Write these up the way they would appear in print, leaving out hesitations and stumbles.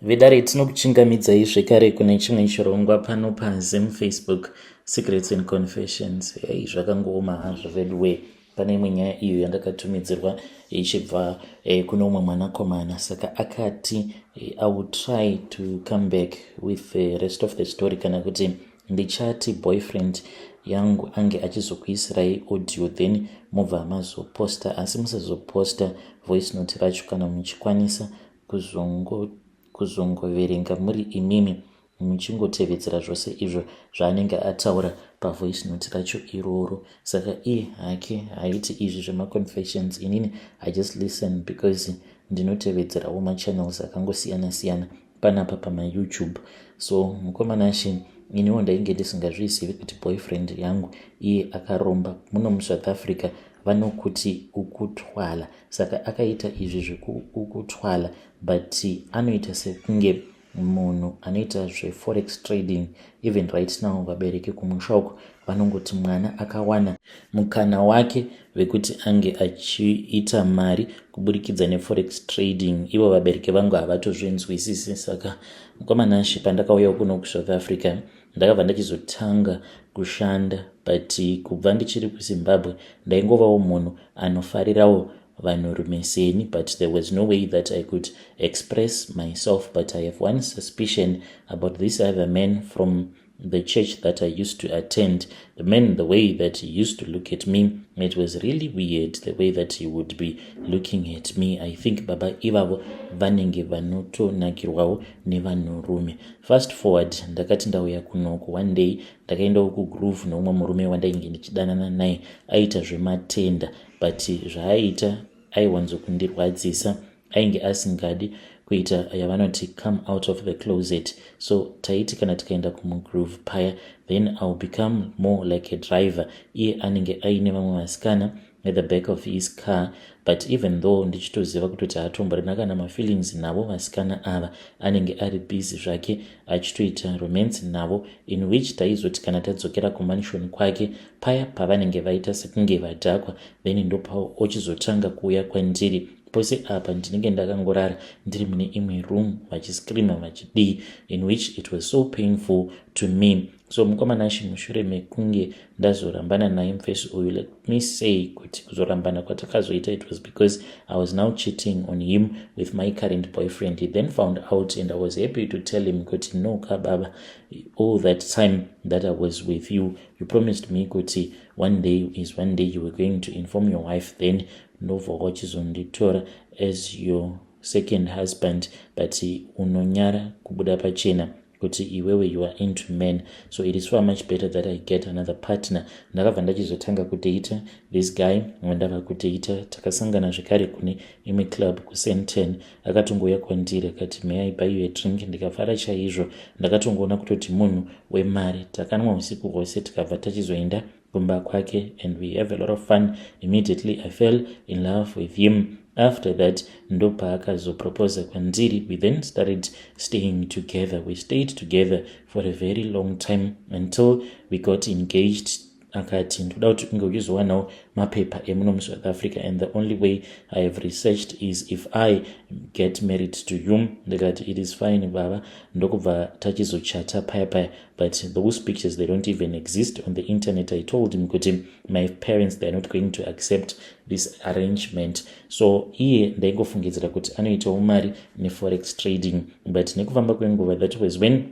Vedare, tinokuchingamidzai zvekare kune chimwe chirongwa pano paZim Facebook Secrets and Confessions. Hei, zvakangooma hazvo veduwe. Pane imwe nyaya iyo yandakatumidzirwa ichibva kune umwe mwanakomana. Saka akati I will try to come back with the rest of the story, kana kuti ndichati boyfriend yangu ange achizokuisirai audio, then mobva mazoposta, asi musazoposta voice note racho. Kana muchikwanisa kuzongoverenga muri imimi muchingotevedzera zvose izvo zvaanenge ataura pavoice note racho iroro. Saka iye hake haiti izvi zvemaconfessions. Inini I just listen because ndinotevedzerawo machannels akangosiyana siyana panapa pamaYouTube. So mukomana she, iniwo ndainge ndisingazvizivi kuti boyfriend yangu iye akaromba. Muno muSouth Africa vanokuti ukuthwala. Saka akaita izvi zvekuukuthwala, but anoita sekunge munhu anoita zveforex trading. Even right now, vabereki kumusha uko vanongoti mwana akawana mukana wake wekuti ange achiita mari kuburikidza neforex trading, ivo vabereki vangu havatozvinzwisisi. Saka mukomanashe, pandakauyawo kuno kuSouth Africa, ndakabva ndachizotanga kushanda, but kubva ndichiri kuZimbabwe ndaingovawo munhu anofarirawo vanhurume seni, but there was no way that I could express myself. But I have one suspicion about this other man from the church that I used to attend. The man, the way that he used to look at me, it was really weird, the way that he would be looking at me. I think baba ivavo vanenge vanotonakirwawo nevanhurume. Fast forward, ndakati ndauya kunoku, one day ndakaendawo kugroove neumwe murume wandainge ndichidanana naye. Aita zvematenda, but zvaaita aiwanzokundirwadzisa. Ainge asingadi kuita yavanoti come out of the closet. So taiti kana tikaenda kumugroove paya, then I will become more like a driver. Iye anenge aine vamwe vasikana at the back of his car, but even though ndichitoziva kutoti haatomborina kana mafeelings navo vasikana ava, anenge ari busy zvake achitoita romance navo, in which taizoti kana tadzokera kumansion kwake paya, pavanenge vaita sekunge vadhakwa, then ndopao ochizotanga kuuya kwandiri. Pose apa ndinenge ndakangorara ndiri mune imwe room, vachiscreama, vachidii, in which it was so painful to me. So mukomanashi, mushure mekunge ndazorambana naye mufesi uyu, let me say kuti kuzorambana kwatakazoita, it was because I was now cheating on him with my current boyfriend. He then found out, and I was happy to tell him kuti, "No kababa, all that time that I was with you, you promised me kuti one day is one day you were going to inform your wife, then ndobva wachizonditora as your second husband, but unonyara kubuda pachena kuti iwewe you are into men. So it is far much better that I get another partner." Ndakabva ndachizotanga kudeita this guy. Wandava kudeita, takasangana zvekare kune imwe club kuSandton. Akatongouya kwandiri akati, "May I buy you a drink?" Ndikafara chaizvo. Ndakatongoona kutoti munhu wemari. Takanwa usiku hwose, tikabva tachizoenda kumba kwake, and we have a lot of fun. Immediately I fell in love with him. After that, ndopaakazoproposa kwandiri. We then started staying together. We stayed together for a very long time until we got engaged. Akati, "Ndoda kuti unge uchizowanawo mapepa emuno muSouth Africa, and the only way I have researched is if I get married to you." Ndikati, "It is fine, baba." Ndokubva tachizochata paya paya, but those pictures, they don't even exist on the internet. I told him kuti my parents, they are not going to accept this arrangement. So iye ndaingofungidzira kuti anoitawo mari neforex trading, but nekufamba kwenguva, that was when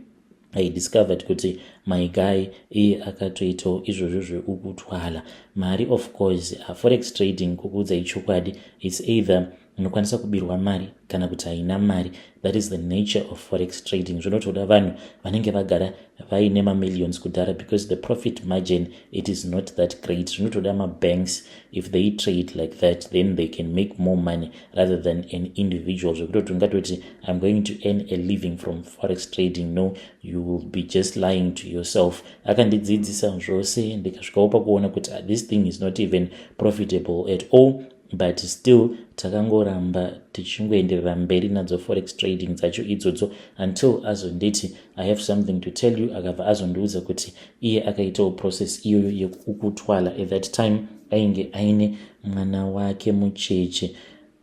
I discovered kuti my guy iye akatoitawo izvozvo zveukuthwala mari. Of course, forex trading, kukuudzai chokwadi, it's either unokwanisa kubirwa mari kana kuti haina mari. That is the nature of forex trading. Zvinotoda vanhu vanenge vagara vaine mamillions kudhara, because the profit margin, it is not that great. Zvinotoda mabanks. If they trade like that, then they can make more money rather than an individual zvekutoti ungatoti, "I'm going to earn a living from forex trading." No, you will be just lying to yourself. Akandidzidzisa zvose, ndikasvikawo pakuona kuti this thing is not even profitable at all, but still takangoramba tichingoenderera mberi nadzo forex trading dzacho idzodzo, until azonditi, "I have something to tell you." Akabva azondiudza kuti iye akaitawo process iyoyo yekukuthwala. At that time ainge aine mwana wake mucheche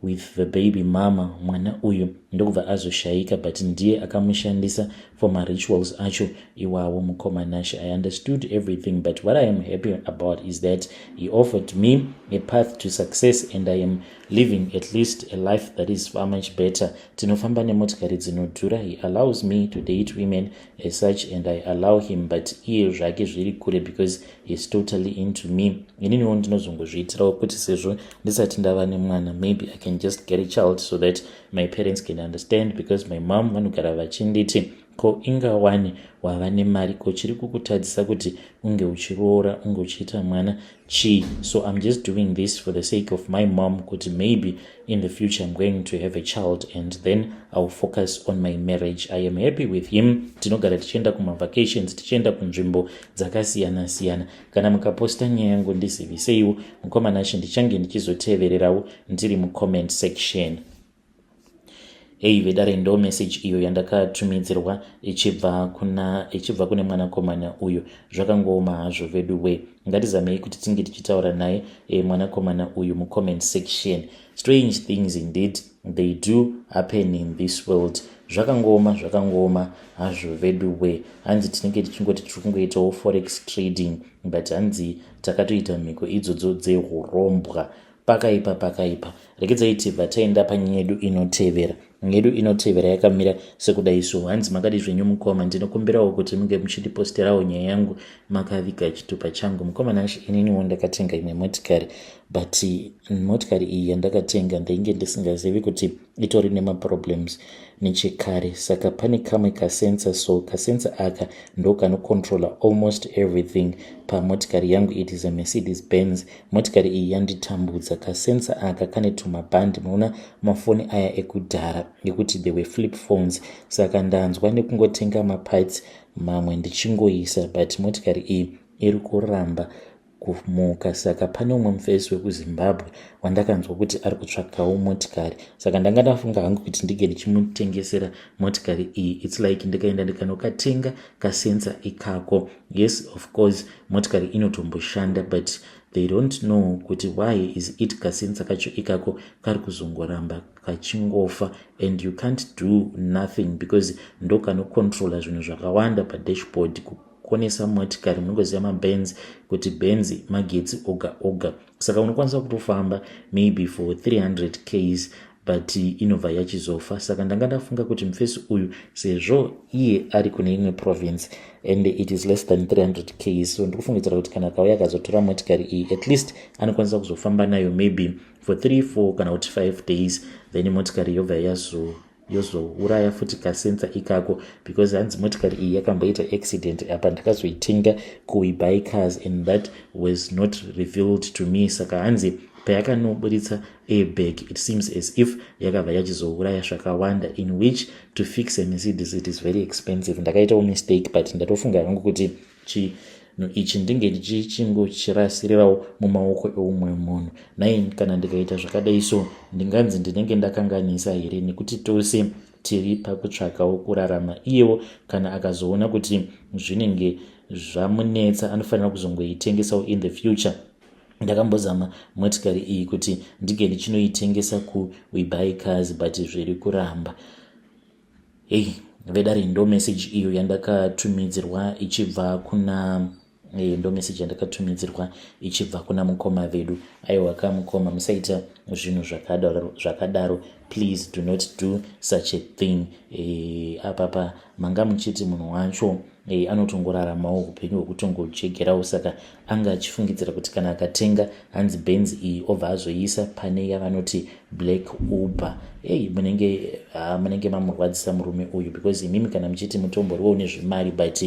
with the baby mama. Mwana uyu Ndokubva azoshaika, but ndiye akamushandisa for marituals acho iwawo. Mukoma Nashe, I understood everything, but what I am happy about is that he offered me a path to success and I am living at least a life that is far much better. Tinofamba nemotikari dzinodhura. He allows me to date women as such and I allow him, but iye zvake zviri kure because he is totally into me. Ininiwo ndinozongozviitirawo kuti sezvo ndisati ndava nemwana, maybe I can just get a child so that my parents can understand, because my mom vanogara vachinditi, "Ko ingawani wava nemari, ko chiri kukutadzisa kuti unge uchiroora, unge uchiita mwana chii?" So I'm just doing this for the sake of my mom, kuti maybe in the future I'm going to have a child and then I will focus on my marriage. I am happy with him. Tinogara tichienda kumavacations, tichienda kunzvimbo dzakasiyana-siyana. Kana mukaposta nyaya yangu, ndiziviseiwo, mukoma Nashe. Ndichange ndichizotevererawo ndiri mucomment section. Ei vedare, ndo message iyo yandakatumidzirwa ichibva kune mwanakomana uyu. Zvakangooma hazvo vedu we. Ngatizamei kuti tinge tichitaura naye mwanakomana uyu mucomment section. Strange things indeed, they do happen in this world. Zvakangooma, zvakangooma hazvo vedu we. Hanzi tinenge tichingoti tiri kungoitawo forex trading, but hanzi takatoita mhiko idzodzo dzeurombwa. Pakaipa, pakaipa. Regedzai tibva taenda panyaya yedu inotevera. Yedu inotevera yakamira sekudai so. Hanzi, "Makadi zvenyu mukoma? Ndinokumbirawo kuti munge muchindiposterawo nyaya yangu makaviga chitupa changu. Mukoma Nashe, ininiwo ndakatenga imwe motikari, but motikari iyi yandakatenga ndainge ndisingazivi kuti itori nemaproblems nechekare. Saka pane kamwe kasensor, so kasensor aka ndo kanocontrola almost everything pamotikari yangu. It is a Mercedes Benz. Motikari iyi yanditambudza. Kasensor aka kane tumabhandi, munoona mafoni aya ekudhara ekuti they were flip phones. Saka ndanzwa nekungotenga maparts mamwe ndichingoisa, but motikari iyi iri kuramba kumuka. Saka pane umwe mufesi wekuZimbabwe wandakanzwa kuti ari kutsvakawo motikari, saka ndanga ndafunga hangu kuti ndinge ndichimutengesera motikari iyi. It's like ndikaenda ndikanokatenga kasensor ikako, yes, of course motikari inotomboshanda, but they don't know kuti why is it kasensor kacho ikako kari kuzongoramba kachingofa, and you can't do nothing because ndo kanocontrola zvinhu zvakawanda padashboard, kukonesa motikari. Munongoziva maBenz kuti Benz magetsi oga oga, saka unokwanisa kutofamba maybe for 300 ks, but inobva yachizofa. Saka ndanga ndafunga kuti mufesi uyu, sezvo iye ari kune imwe province and it is less than 300 ks, so ndikufungidzira kuti kana akauya akazotora motikari iyi, at least anokwanisa kuzofamba nayo maybe for 3, 4 kana kuti 5 days, then motikari yobva yozouraya futi kasensor ikako, because hanzi motikari iyi yakamboita accident. Apa ndakazoitenga kuWeBuy Cars and that was not revealed to me. Saka hanzi payakanoburitsa airbag, it seems as if yakabva yachizouraya zvakawanda, in which to fix a Mercedes, it is very expensive. Ndakaitawo mistake, but ndatofunga hangu kuti chinhu ichi ndinge ndichichingochirasirirawo mumaoko eumwe munhu. Nai kana ndikaita zvakadai so, ndinganzi ndinenge ndakanganisa here? Nekuti tose tiri pakutsvakawo kurarama. Iyewo kana akazoona kuti zvinenge zvamunetsa, anofanira kuzongoitengesawo in the future. Ndakambozama motikari iyi kuti ndinge ndichinoitengesa kuWeBuy Cars, but zviri kuramba." Hei vedare, ndo message iyo yandakatumidzirwa ichibva kuna ndo message yandakatumidzirwa ichibva kuna mukoma vedu. Aiwa kamukoma, musaita zvinhu zvakadaro. Please do not do such a thing. Apapa manga muchiti munhu wacho anotongoraramawo upenyu hwekutongojegerawo, saka anga achifungidzira kuti kana akatenga hanzi Benz iyi, obva azoiisa pane yavanoti black Uber. Ei, munenge mamurwadzisa murume uyu, because imimi kana muchiti mutomboriwo nezvemari, but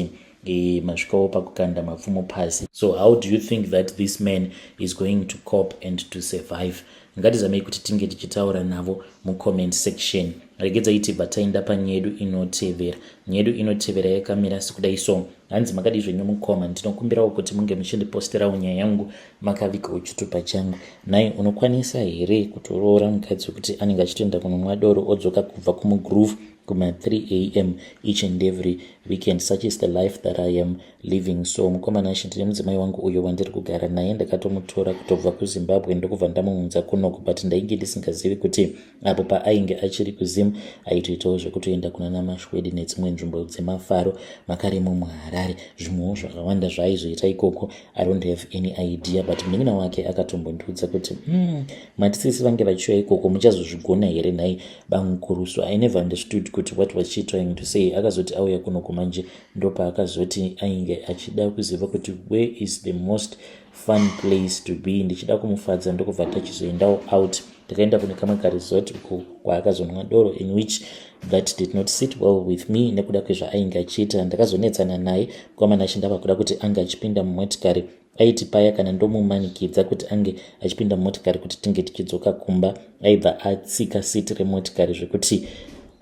masvikawo pakukanda mapfumo pasi. So how do you think that this man is going to cope and to survive? Ngatizamei kuti tinge tichitaura navo mucomment section. Regedzai tibva taenda panyedu inotevera. Nyedu inotevera yakamira sekudai so. Hanzi, "Makadii zvenyu mukoma? Ndinokumbirawo kuti munge muchindiposterawo nyaya yangu makavigawo chitupa changu. Nhai, unokwanisa here kutoroora mukadzi wekuti anenge achitoenda kunomwa doro, odzoka kubva kumugroove kuma3 am each and every weekend? Such is the life that I am living. So mukoma Nashe, ndine mudzimai wangu uyo wandiri kugara naye. Ndakatomutora kutobva kuZimbabwe, ndokubva ndamuunza kunoku, but ndainge ndisingazivi kuti apo paainge achiri kuZim aitoitawo zvekutoenda kuna namashwedi nedzimwe nzvimbo dzemafaro makaremo muHarare. Zvimwewo zvakawanda zvaaizoita ikoko, I don't have any idea, but munin'ina wake akatombondiudza kuti, matisisi vange vachiuya ikoko, muchazozvigona here nhai bamukuru?" So I never understood kuti what was she trying to say. Akazoti auya kunoku manje, ndopaakazoti ainge achida kuziva kuti where is the most fun place to be. Ndichida kumufadza, ndokubva tachizoendawo out. Takaenda kune kamwe karesort uko kwaakazonwa doro, in which that did not sit well with me nekuda kwezvaainge achiita. Ndakazonetsana naye kwamana achindava kuda kuti ange achipinda mumotikari. Aiti paya kana ndomumanikidza kuti ange achipinda mumotikari kuti tinge tichidzoka kumba, aibva atsika siti remotikari zvekuti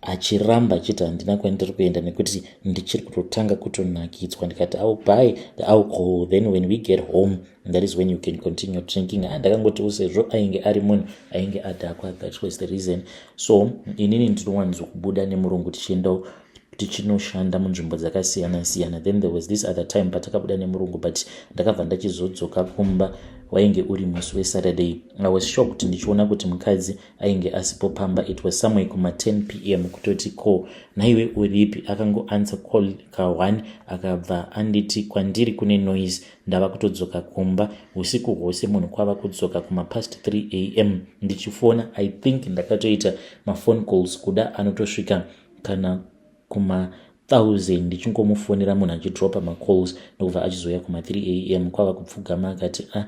achiramba achiti, "Handina kwandiri kuenda nekuti ndichiri kutotanga kutonakidzwa." Ndikati, "I'll buy the alcohol, then when we get home, that is when you can continue drinking." Ndakangoti sezvo ainge ari munhu ainge adhakwa, that was the reason. So inini ndinowanzokubuda nemurungu tichiendawo tichinoshanda munzvimbo dzakasiyana siyana. Then there was this other time patakabuda nemurungu, but ndakabva ndachizodzoka kumba, wainge uri musi weSaturday. I was shocked ndichiona kuti mukadzi ainge asipo pamba. It was somewhere kuma10 p.m. Kutoti, "Ko naiwe uripi?" Akangoanswer call ka1, akabva anditi, "Kwandiri kune noise, ndava kutodzoka kumba." Usiku hwose munhu kwava kudzoka kumapast 3 am. Ndichifona, I think ndakatoita maphone calls kuda anotosvika kana kuma 1000, ndichingomufonera munhu achidropa macalls, ndokubva achizouya kuma3 am kwava kupfugama akati, "A ah,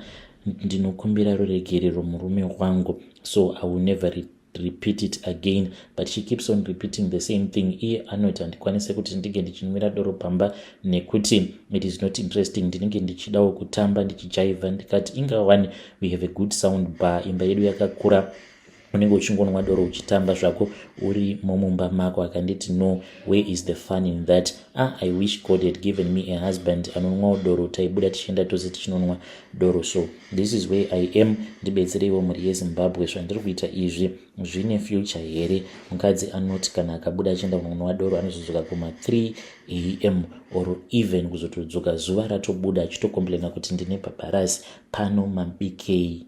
ndinokumbira ruregerero murume wangu, so I will never repeat it again." But she keeps on repeating the same thing. Iye anoti, "Handikwanise kuti ndinge ndichinwira doro pamba nekuti it is not interesting. Ndinenge ndichidawo kutamba, ndichijaivha." Ndikati, "Inga one, we have a good sound bar, imba yedu yakakura, unenge uchingonwa doro uchitamba zvako uri mumumba mako." Akanditi, "No, where is the fun in that? Ah, I wish God had given me a husband anonwawo doro, taibuda tichienda tose tichinonwa doro. So this is where I am. Ndibetsereiwo, mhuri yeZimbabwe. Zvandiri kuita izvi zvine future here?" Mukadzi anoti kana akabuda achienda kunonwa doro, anozodzoka kuma3 am or even kuzotodzoka zuva ratobuda, achitocomplaina kuti, "Ndine bhabharasi pano, mabikei?"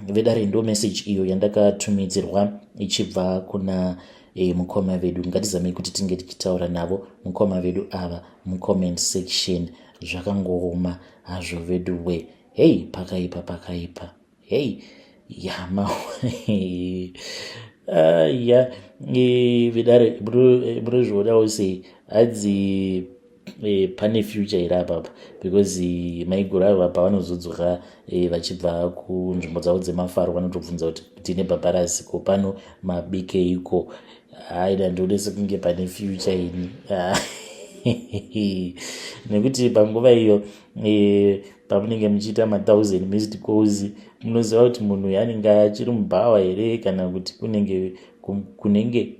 Vedare, ndo message iyo yandakatumidzirwa ichibva kuna mukoma vedu. Ngatizamei kuti tinge tichitaura navo mukoma vedu ava mucomment section. Zvakangooma hazvo vedu we. Hei, pakaipa, pakaipa. Hei, yama ya vedare, munozvionawo sei? Hanzi pane future here apapa? Because maiguru ava pavanozodzoka vachibva kunzvimbo dzavo dzemafaro, vanotobvunza kuti, "Tine bhabharasi, ko pano mabikeiko?" Haida, ndione sekunge pane future ini, nekuti panguva iyo pamunenge muchiita ma1000 missed calls, munoziva kuti munhu anenge achiri mubhawa here kana kuti kunenge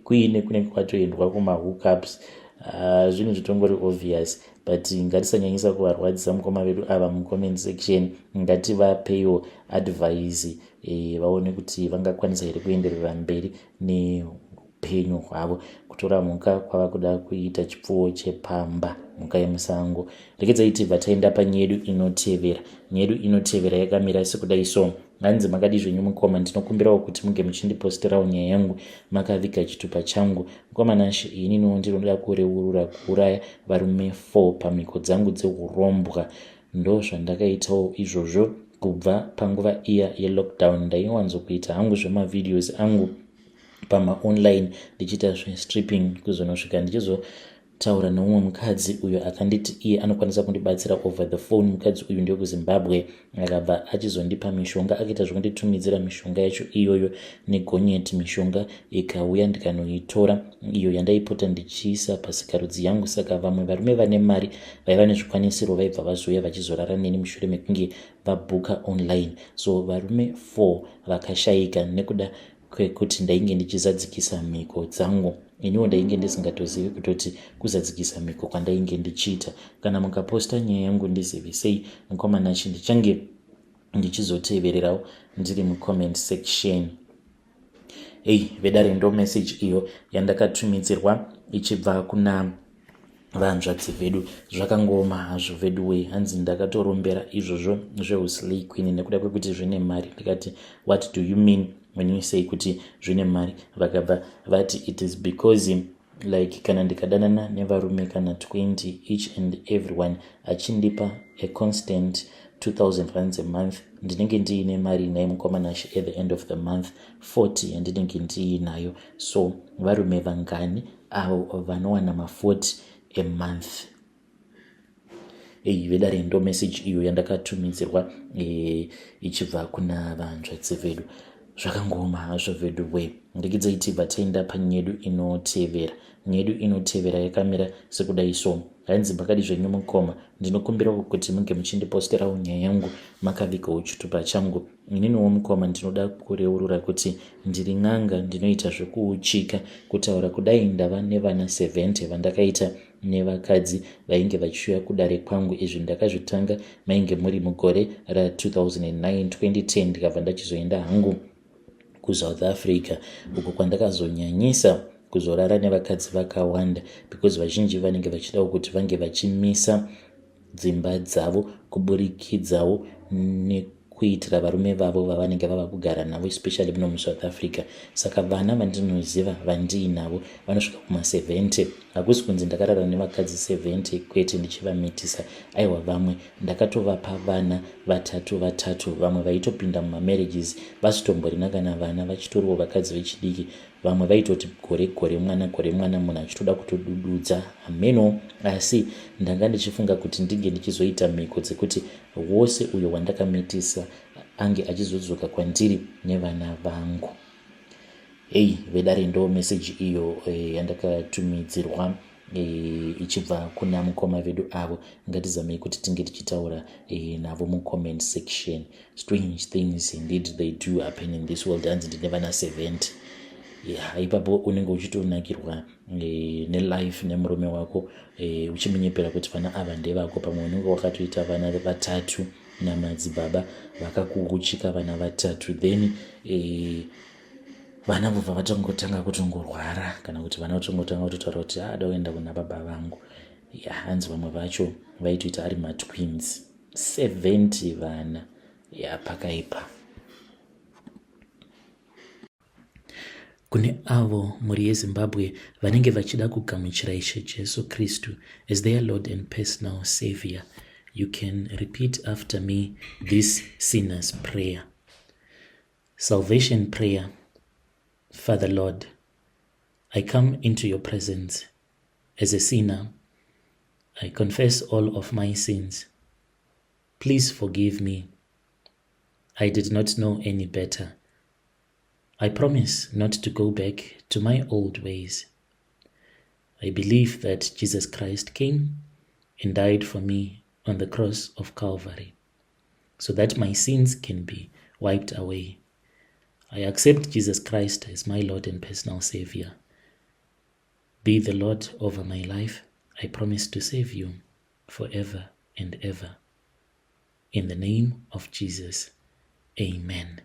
kuine kunenge kwatoendwa kumahookups. Zvinhu zvitongori obvious, but ngatisanyanyisa kuvarwadzisa mukoma vedu ava mucomment section. Ngativapeiwo advice, vaone kuti vangakwanisa here kuenderera mberi neupenyu hwavo. Kutora mhuka kwava kuda kuita chipfuwo chepamba, mhuka yemusango. Rekedzai tibva taenda panyaya yedu inotevera. Nyaya yedu inotevera yakamira sekudai so. Hanzi, "Makadi zvenyu mukoma? Ndinokumbirawo kuti munge muchindiposterawo nyaya yangu makaviga chitupa changu. Mukoma Nashe, ininiwo ndinoda kureurura kuuraya varume 4 pamhiko dzangu dzeurombwa. Ndo zvandakaitawo izvozvo. Kubva panguva iya yelockdown, ndaiwanzokuita hangu zvemavideos angu pamaonline, ndichiita zvestripping, kuzonosvika ndichizotaura neumwe mukadzi uyo akanditi iye anokwanisa kundibatsira over the phone. Mukadzi uyu ndewekuZimbabwe. Akabva achizondipa mishonga, akaita zvekunditumidzira mishonga yacho iyoyo negonyeti. Mishonga ikauya, ndikanoitora, iyo yandaipota ndichiisa pasikarudzi yangu. Saka vamwe varume vane mari vaiva nezvikwanisiro vaibva vazouya vachizorara neni mushure mekunge vabhuka online. So varume 4 vakashayika nekuda kwekuti ndainge ndichizadzikisa mhiko dzangu. Iniwo ndainge ndisingatozivi kutoti kuzadzikisa mhiko kwandainge ndichiita. Kana mukaposta nyaya yangu ndizivisei mukoma Nashe, ndichange ndichizotevererawo ndiri mucomment section. Ei vedare, ndo message iyo yandakatumidzirwa ichibva kuna vanzvadzi vedu. Zvakangooma hazvo veduwei. Hanzi ndakatorombera izvozvo zveuslay queen nekuda kwekuti zvine mari. Ndikati, "What do you mean when you say kuti zvine mari?" Vakabva vati it is because like kana ndikadanana nevarume kana 20, each and everyone achindipa a constant 2000 rands a month, ndinenge ndiine mari naye mukoma Nashe at the end of the month, 40 yandinenge ndiinayo. So varume vangani avo vanowana ma40 a month? Ei vedare, ndo message iyo yandakatumidzirwa ichibva kuna vanzvadzi vedu. Zvakangooma hazvo vedu we. Regai tibva taenda panyedu inotevera. Nyedu inotevera yakamira sekudai so. Hanzi, "Makadi zvenyu mukoma? Ndinokumbirawo kuti munge muchindiposterawo nyaya yangu makavigawo chitupa changu. Ininiwo mukoma ndinoda kureurura kuti ndiri n'anga, ndinoita zvekuuchika. Kutaura kudai ndava nevana 70 vandakaita nevakadzi vainge vachiuya kudare kwangu. Izvi ndakazvitanga mainge muri mugore ra2009 2010, ndikabva ndachizoenda hangu kuSouth Africa, uko kwandakazonyanyisa kuzorara nevakadzi vakawanda because vazhinji vanenge vachidawo kuti vange vachimisa dzimba dzavo kuburikidzawo nekuitira varume vavo vavanenge vava kugara navo, especially muno muSouth Africa. Saka vana vandinoziva vandiinavo vanosvika kuma70. Hakusi kunzi ndakarara nevakadzi 70 kwete, ndichivamitisa, aiwa. Vamwe ndakatovapa vana vatatu vatatu. Vamwe vaitopinda mumamarriages vasitomborina kana vana, vachitoriwo vakadzi vechidiki. Vamwe vaitoti gore gore mwana, gore mwana, munhu achitoda kutodududza hameno. Asi ndanga ndichifunga kuti ndinge ndichizoita mhiko dzekuti wose uyo wandakamitisa ange achizodzoka kwandiri nevana vangu." Ei vedare, ndo meseji iyo yandakatumidzirwa ichibva kuna mukoma vedu avo. Ngatizamei kuti tinge tichitaura navo mucomment section. Strange things indeed, they do happen in this world. Hanzi ndine vana 70. Ya, ipapo unenge uchitonakirwa nelife nemurume wako, uchimunyepera kuti vana ava ndevako. Pamwe unenge wakatoita vana vatatu namadzibaba vakakuuchika vana vatatu, then vana vobva vatongotanga kutongorwara, kana kuti vana vatongotanga kutotaura kuti ada kuenda kuna baba vangu. Ya, hanzi vamwe vacho vaitoita ari matwins, 70 vana. Ya, pakaipa. Kune avo mhuri yeZimbabwe vanenge vachida kugamuchira Ishe Jesu Kristu as their Lord and personal Savior, you can repeat after me this sinner's prayer. Salvation prayer. Father Lord, I come into your presence as a sinner. I confess all of my sins. Please forgive me. I did not know any better. I promise not to go back to my old ways. I believe that Jesus Christ came and died for me on the cross of Calvary so that my sins can be wiped away. I accept Jesus Christ as my Lord and personal Savior. Be the Lord over my life. I promise to save you forever and ever. In the name of Jesus, amen.